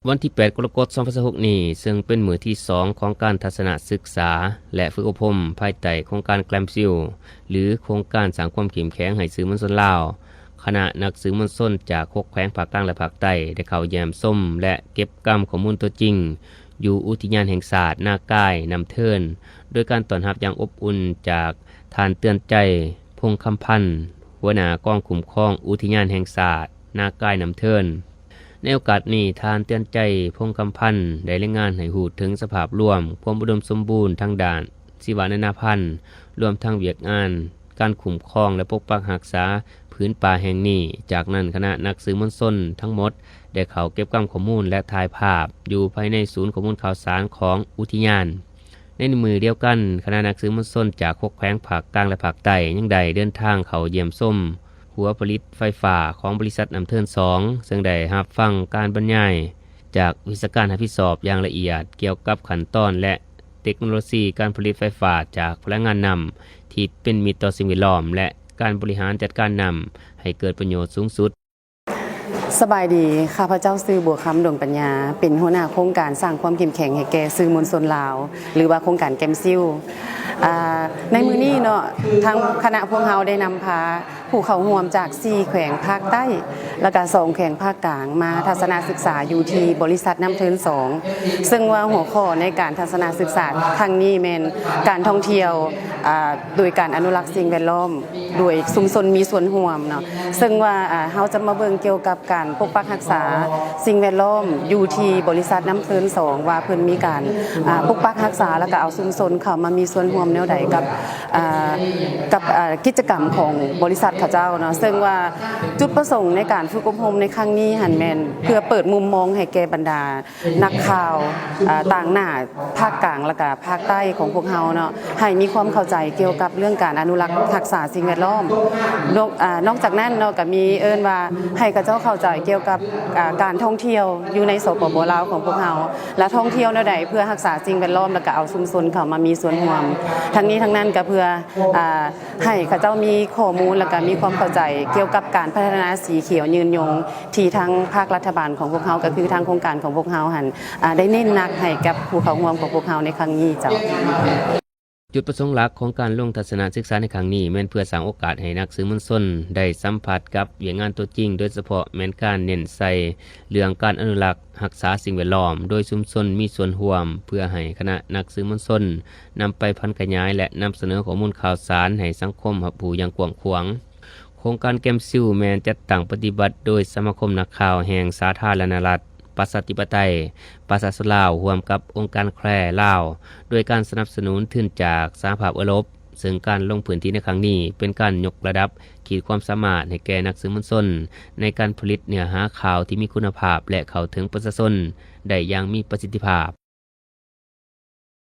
ວັນທີແປດ ກໍລະກົດ ສອງພັນຊາວຫົກນີ້ ເຊິ່ງເປັນມື້ທີສອງຂອງການທັດສະນະສຶກສາ ແລະ ຝຶກອົບຮົມພາຍໃຕ້ໂຄງການ ແກຣມຊິວ ຫຼື ໂຄງການສ້າງຄວາມເຂັ້ມແຂງໃຫ້ສື່ມວນຊົນລາວ, ຄະນະນັກສື່ມວນຊົນຈາກຫົກແຂວງພາກກາງ ແລະ ພາກໃຕ້ ໄດ້ເຂົ້າຢ້ຽມຊົມ ແລະ ເກັບກຳຂໍ້ມູນຕົວຈິງ ຢູ່ອຸທິຍານແຫ່ງຊາດນາກາຍນ້ຳເທີນ, ໂດຍການຕ້ອນຮັບຢ່າງອົບອຸ່ນຈາກທ່ານ ເຕືອນໃຈ ພົງຄຳພັນ ຫົວໜ້າກອງຄຸ້ມຄອງອຸທິຍານແຫ່ງຊາດນາກາຍນ້ຳເທີນ. ໃນໂອກາດນີ້, ທ່ານ ເຕືອນໃຈ ພົງຄຳພັນ ໄດ້ລາຍງານໃຫ້ຮູ້ເຖິງສະພາບລວມຄວາມອຸດົມສົມບູນທາງດ້ານຊີວະນານາພັນ, ລວມທັງວຽກງານການຄຸ້ມຄອງ ແລະ ປົກປັກຮັກສາຜືນປ່າແຫ່ງນີ້. ຈາກນັ້ນ, ຄະນະນັກສື່ມວນຊົນທັງໝົດໄດ້ເຂົ້າເກັບກຳຂໍ້ມູນ ແລະ ຖ່າຍພາບຢູ່ພາຍໃນສູນຂໍ້ມູນຂ່າວສານຂອງອຸທິຍານ. ໃນມື້ດຽວກັນ, ຄະນະນັກສື່ມວນຊົນຈາກຫົກແຂວງພາກກາງ ແລະ ພາກໃຕ້ ຍັງໄດ້ເດີນທາງເຂົ້າຢ້ຽມຊົມຫົວຜະລິດໄຟຟ້າຂອງບໍລິສັດນ້ຳເທີນສອງ ເຊິ່ງໄດ້ຮັບຟັງການບັນຍາຍຈາກວິຊາການຮັບຜິດຊອບຢ່າງລະອຽດກ່ຽວກັບຂັ້ນຕອນ ແລະ ເຕັກໂນໂລຊີການຜະລິດໄຟຟ້າຈາກພະລັງງານນ້ຳທີ່ເປັນມິດຕໍ່ສິ່ງແວດລ້ອມ ແລະ ການບໍລິຫານຈັດການນ້ຳໃຫ້ເກີດປະໂຫຍດສູງສຸດ. ສະບາຍດີ, ຂ້າພະເຈົ້າຊື່ ບົວຄຳ ດວງປັນຍາ, ເປັນຫົວໜ້າໂຄງການສ້າງຄວາມເຂັ້ມແຂງໃຫ້ແກ່ສື່ມວນຊົນລາວ ຫຼືວ່າໂຄງການ ແກຣມຊິວ. ອາ, ໃນມື້ນີ້ເນາະ, ທາງຄະນະພວກເຮົາໄດ້ນຳພາຜູ້ເຂົ້າຮ່ວມຈາກສີ່ແຂວງພາກໃຕ້ ແລ້ວກະສອງແຂວງພາກກາງ ມາທັດສະນະສຶກສາຢູ່ທີ່ບໍລິສັດນ້ຳເທີນສອງ ເຊິ່ງວ່າຫົວຂໍ້ໃນການທັດສະນະສຶກສາຄັ້ງນີ້ແມ່ນການທ່ອງທ່ຽວ, ອາ, ໂດຍການອະນຸລັກສິ່ງແວດລ້ອມ ໂດຍຊຸມຊົນມີສ່ວນຮ່ວມເນາະ, ເຊິ່ງວ່າ, ອາ, ເຮົາຈະມາເບິ່ງກ່ຽວກັບການປົກປັກຮັກສາສິ່ງແວດລ້ອມຢູ່ທີ່ບໍລິສັດນ້ຳເທີນສອງ ວ່າເພິ່ນມີການ, ອາ, ປົກປັກຮັກສາ ແລ້ວກະເອົາຊຸມຊົນເຂົ້າມາມີສ່ວນຮ່ວມແນວໃດກັບ, ອາ, ກັບ, ອາ, ກິດຈະກຳຂອງບໍລິສັດເຂົາເຈົ້າເນາະ. ເຊິ່ງວ່າຈຸດປະສົງໃນການຝຶກອົບຮົມໃນຄັ້ງນີ້ຫັ້ນແມ່ນເພື່ອເປີດມຸມມອງໃຫ້ແກ່ບັນດາ ນັກຂ່າວ, ອາ, ຕ່າງໜ້າພາກກາງ ແລ້ວກະພາກໃຕ້ຂອງພວກເຮົາເນາະ, ໃຫ້ມີຄວາມເຂົ້າໃຈກ່ຽວກັບເລື່ອງການອະນຸລັກຮັກສາສິ່ງແວດລ້ອມ. ນອກ, ອາ, ນອກຈາກນັ້ນເນາະ, ກະມີເອີ້ນວ່າໃຫ້ເຂົາເຈົ້າເຂົ້າໃຈກ່ຽວກັບ, ອາ, ການທ່ອງທ່ຽວຢູ່ໃນ ສປປ ລາວຂອງພວກເຮົາ ແລະ ທ່ອງທ່ຽວແນວໃດເພື່ອຮັກສາສິ່ງແວດລ້ອມ ແລ້ວກະເອົາຊຸມຊົນເຂົ້າມາມີສ່ວນຮ່ວມ. ທັງນີ້ທັງນັ້ນກະເພື່ອ, ອາ, ໃຫ້ເຂົາເຈົ້າມີຂໍ້ມູນ ແລ້ວກະມີຄວາມເຂົ້າໃຈກ່ຽວກັບການພັດທະນາສີຂຽວຍືນຍົງ ທີ່ທາງພາກລັດຖະບານຂອງພວກເຮົາ ກໍຄືທາງໂຄງການຂອງພວກເຮົາຫັ້ນ, ອາ, ໄດ້ເນັ້ນໜັກໃຫ້ກັບຜູ້ເຂົ້າຮ່ວມຂອງພວກເຮົາໃນຄັ້ງນີ້ເຈົ້າ. ຈຸດປະສົງຫຼັກຂອງການລົງທັດສະນະສຶກສາໃນຄັ້ງນີ້ ແມ່ນເພື່ອສ້າງໂອກາດໃຫ້ນັກສື່ມວນຊົນໄດ້ສຳຜັດກັບວຽກງານຕົວຈິງ, ໂດຍສະເພາະແມ່ນການເນັ້ນໃສ່ເລື່ອງການອະນຸລັກຮັກສາສິ່ງແວດລ້ອມ ໂດຍຊຸມຊົນມີສ່ວນຮ່ວມ, ເພື່ອໃຫ້ຄະນະນັກສື່ມວນຊົນນຳໄປຜັນຂະຫຍາຍ ແລະ ນຳສະເໜີຂໍ້ມູນຂ່າວສານໃຫ້ສັງຄົມຮັບຮູ້ຢ່າງກວ້າງຂວາງ. ໂຄງການ ແກຣມຊິວ ແມ່ນຈັດຕັ້ງປະຕິບັດໂດຍສະມາຄົມນັກຂ່າວແຫ່ງສາທາລະນະລັດ ປະຊາທິປະໄຕ ປະຊາຊົນລາວ ຮ່ວມກັບອົງການ ແຄຣ ລາວ ໂດຍການສະໜັບສະໜູນທຶນຈາກສະຫະພາບເອີຣົບ, ເຊິ່ງການລົງພື້ນທີ່ໃນຄັ້ງນີ້ເປັນການຍົກລະດັບຂີດຄວາມສາມາດໃຫ້ແກ່ນັກສື່ມວນຊົນ ໃນການຜະລິດເນື້ອຫາຂ່າວທີ່ມີຄຸນນະພາບ ແລະ ເຂົ້າເຖິງປະຊາຊົນໄດ້ຢ່າງມີປະສິດທິພາບ.